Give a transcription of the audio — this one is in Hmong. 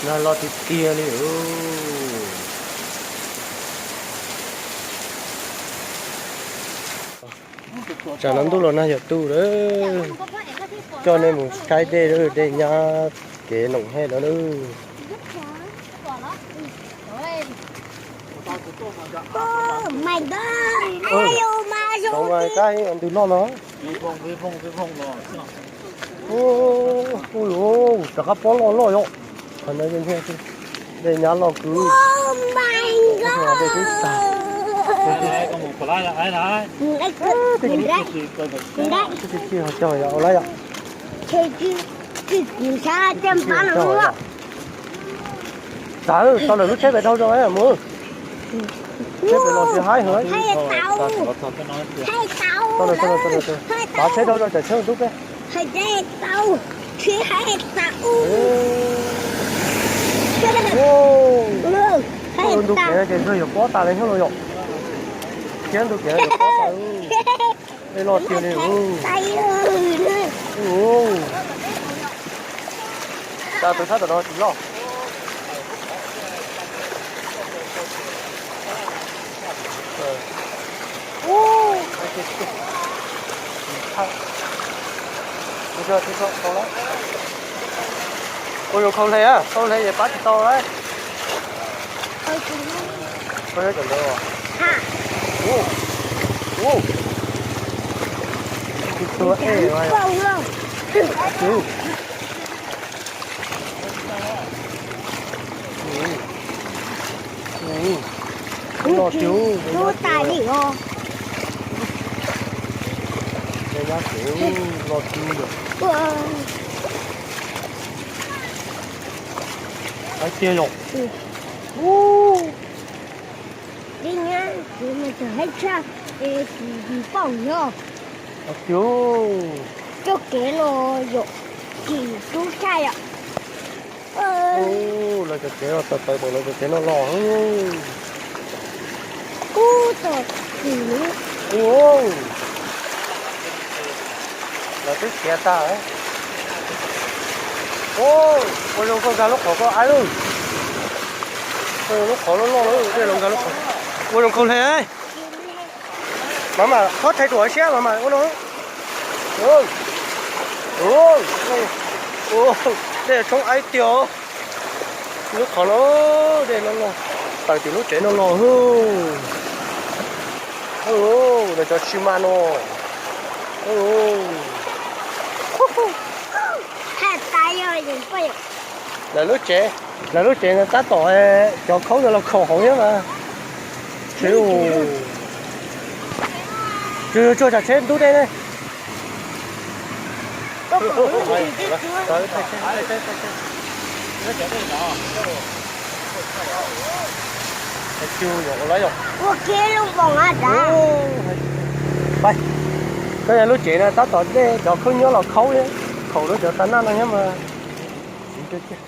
Nag los tiag tiag li. Tsam no ntuj los nag yog tu lawm. Coj nej mus saib dej, dej nyab kev Noom Hej no lawm. Ntws loj no. Ui, rov qab pob loj loj yom. Qhov no dej nyab loj kwv. Dej twb tag. Twb tsis cog yog ua lawm yom. Txawv, tau lawm lub tsheb pem dhau zog mus. Tsheb pem los tsis haib heev. Tau lawm, tau lawm, tau lawm. Tav tsheb dhau zog tsam tsheb ua ntub peb. Ua ntug kev ces ntshe yuav pob tas li thiab los yom. Thiab ntug kev yuav pob tas. Dej loj tiag li. Cas tus thab tom no tsis loj. Ua zoo khau hle, khau hle ces pab tsis tau lawm. Loj tiag, loj tiag. Tiag yom. Tiag. Cov kev no yom, tsis rub tshaj yom. Lawv cov kev no tawv tawv, lawv cov kev no los. Lawv twb khiav tag. Ua zoo koj nkag lub qhov koj aib lawm. Lub qhov loj loj, dej los nkag lub qhov. Ua zoo koj hle. Mas mas qhov thaiv ruam siab mas mas ua no. Dej tshoob aib tiag. Lub qhov no, dej no los tawm tim lub tsev no los. Lawv cov tsis mas no. Lawv lub tsev, lawv lub tsev no tab tom cov khaub no los khaum hauv thiab mas. Tsuag tsam tsheb ntub dej ne. Koj yog lub tsev no tab tom dej cov khaub nyob los khaub thiab, khaum rau cov tas naj no thiab mas. Siv kawg kiag.